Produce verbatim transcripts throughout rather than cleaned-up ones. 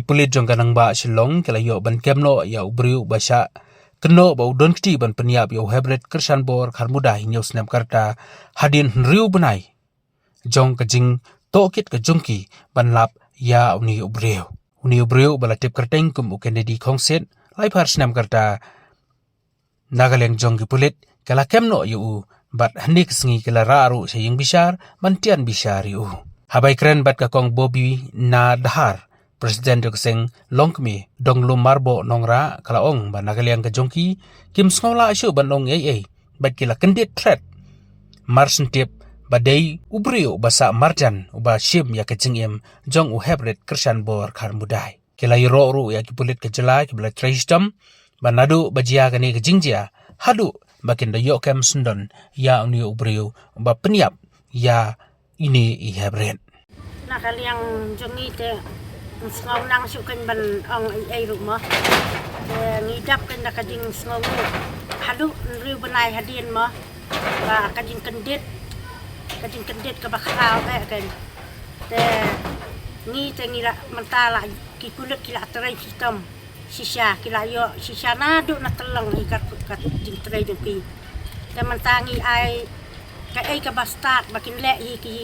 pulit jong ka nongbah Shillong ki la ïoh ban kem noh ïa u briew ba shah kynnoh ba u don kti ban pynïap ïa u Hebret Krishan Bor Kharmudai hynñiew snem ka rta hadien hynriew bnai jong ka jingtohkit ka jong ki ban lap ïa une u briew. Une u briew ba la tip kyrteng kum u Kennedy Khongsit, laiphew snem ka rta, na ka liang jong ki pulit ki la kem noh ïa u bad hynne ka sngi ki la rah ruh sha ïing bishar ban tian bishar ïa u. Haba ïakren bad ka Kong Bobina Dkhar, President jong ka seng longkmie Donglum Marboh Nongrah, ka la ong ba na ka liang ka jong ki kim sngew lah shuh ban ong ei ei bad ki la kyndit thret mar shen tip ba dei u briew ba sah marjan uba shim ïa ka jingim jong u Hebret Krishan Bor Kharmudai. Ki la ïaroh ruh ïa ki pulit ka jylla kiba la trei shitom ba naduh ba jia kane ka jingjia haduh ba kin da ïoh kem syndon ïa une u briew ba pynïap ïa ine i Hebret. Na ka liang jong ngi te sngewsih nang shuh kan ban ong ei ei ruh mo. Te ngi dap kan da ka jingsngew ruh haduh hynriew bnai hadien mo, ba ka jingkyndit, ka jingkyndit kaba khraw eh kan. Te ngi te ngi la mynta la ki pulit ki la trei shitom shisha, ki la ïoh shisha naduh na tyllong i ka, ka jingtrei jong ki. Te mynta ngi ai kaei kaba stad ba kin leh hi ki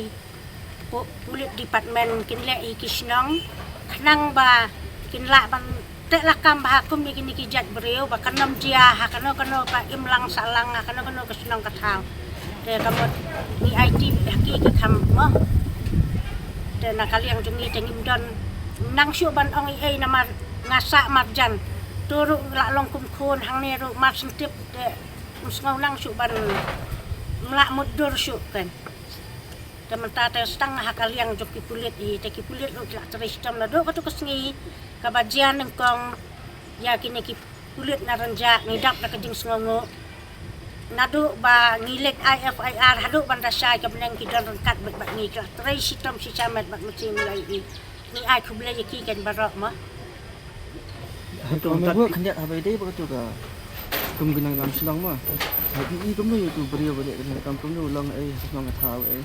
pu-, pulit department, kin leh hi ki shnong khnang ba kin lah ban teh lakam bha kum ïa kine ki jait briew ba kan ym jia ha kano kano ka imlang sahlang, ha kano kano ka shnong ka thaw. Te ka mut ngi aiti ha ki ki kham mo. Te na ka liang jong ngi te ngim don nang shuh ban ong ei ei namar nga sah marjan. To ruh la long kum khun hangne ruh mar shen tip te ym sngew nang shuh ban, ym lah mutdur shuh kan. Te mynta te stang ha ka liang jong ki pulit hi, te ki pulit ruh ki la trei shitom naduh kato ka sngi kaba jia nyngkong ïa kine ki pulit na Rynjah, ngi dap da ka jingsngewnguh. Naduh ba ngi leit ai F I R haduh ban da shai ka bneng ki don ryngkat bad, bad ngi, ki la trei shitom shisha met bad mynsiem ïa ngi. Ngi ai khublei ïa ki kan baroh mo. Hato mynta khyndiat haba ïadei bad kato ka kum ki nongïalam shnong mo. Haba i kumno ïa uto u briew ba leh kane ka kam, kumno u long ei ha ka shnong ka thaw ei?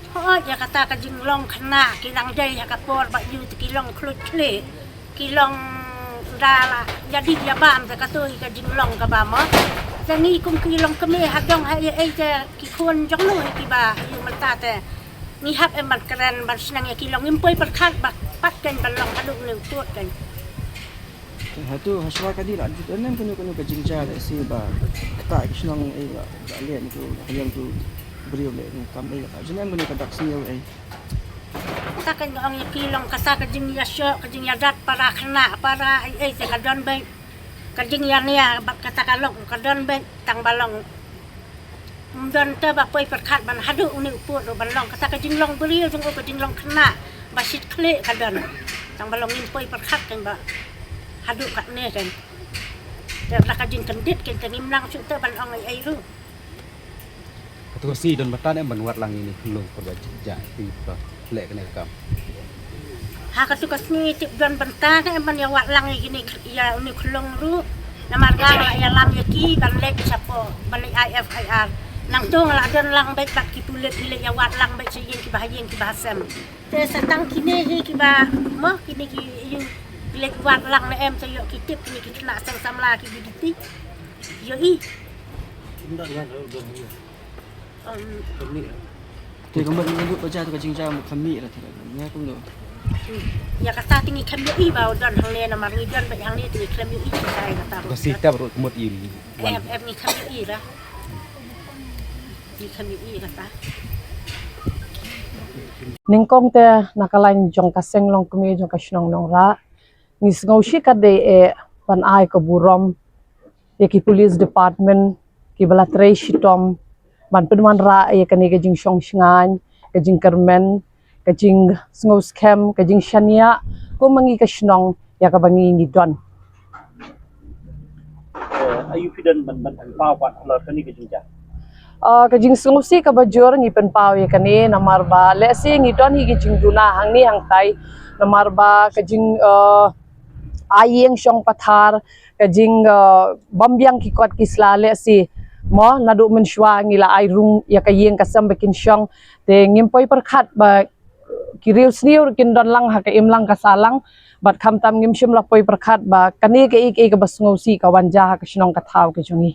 Hooid, ïa kata ka jinglong khynnah ki dang dei ha ka por ba ïoh te ki long khluit khlieh, ki long da la ïa dih ïa bam te kato hi ka jinglong kaba mo. Te ngi kum ki longkmie ha dong ha ei ei te ki khun jong no hi kiba ïoh mynta te ngi hap em ban kren ban sneng ïa ki long, ngim poi pyrkhat ba pat kan ban long haduh ne u pud kan. Hato ha shuwa kane la don em kano kano ka jingjia lehse ba kata ki shnong ei ba, ba leh ne ko, ba leh ko briew leh ne kam ei, la don em kano ka dak sniew ei? Kata kan ong ïa ki long kata ka jingïashoh, ka jingïadat para khynnah para ei ei te ka don beit, ka jingïania bad kata ka lok ka don beit, tang ba long ym don te ba poi pyrkhat ban haduh une u pud ruh ban long kata ka jinglong briew jong u, ka jinglong khynnah ba shit khlieh ka don. Tang ba long ngim poi pyrkhat kan ba haduh katne kan. Te la ka jingkyndit kan te ngim nang shuh te ban ong ei ei ruh. Kato ka sngi don bynta ne em ban wad lang ïa ine i khyllung kaba jia, i ba leh kane ka kam? Ha kato ka sngi tip don bynta ne em ban ïa wad lang ïa kine, ïa une i khyllung ruh. Namar nga la ïalam ïa ki ban leit shapoh ban leit ai F I R. Nangto nga la don lang beit bad ki pulit, ki leit ïa wad lang beit sha ïing kiba ha ïing kiba ha sem. Te sa tang kine hi kiba mo, kine ki ïoh leit wad lang ne em, sa ïoh ki tip kine ki khynnah seng samla ki B D T. Ïoh i. Te ka mut ngi lut ba jia te ka jingjia mut kham mih ra te ra. Nga kumno? Ïa kata te ngi khlem ïohi ba u don hangne namar ngi don beit hangne te ngi khlem ïohi shisha ïa kata. Ka sitep ruh ka mut i. Em, em ngi khlem ïohi ra. Ngi khlem ïohi kata. Nyngkong te na ka lain jong ka seng longkmie jong ka shnong Nongrah, ngi sngew shikatdei eh ban ai ka burom ïa ki police department kiba la trei shitom ban pynwanrah ïa kane ka jingshong shngaiñ, ka jingkyrmen, ka jingsngew skhem, ka jingshaniah kum ma ngi ka shnong ïa kaba ngi ngi don. Eh, aïu phi don ban, ban, ban pynpaw pat halor kane ka jingjia? Ah, ka jingsngewsih kaba jur ngi pynpaw ïa kane namar ba lehse ngi don hi ki jingduna hangne hangtai namar ba ka jing, ah, ai ïing shong pathar, ka jing, ah, bam biang ki kot ki sla lehse. Mo, naduh mynshuwa ngi la ai rung ïa ka ïing ka sem ba kin shong. Te ngim poi pyrkhat ba Ki riewsniew ruh kin don lang ha ka imlang ka sahlang, bad khamtam ngim shym la poi pyrkhat ba kane kaei kaei kaba sngewsih ka wan jia ha ka shnong ka thaw ka jong ngi.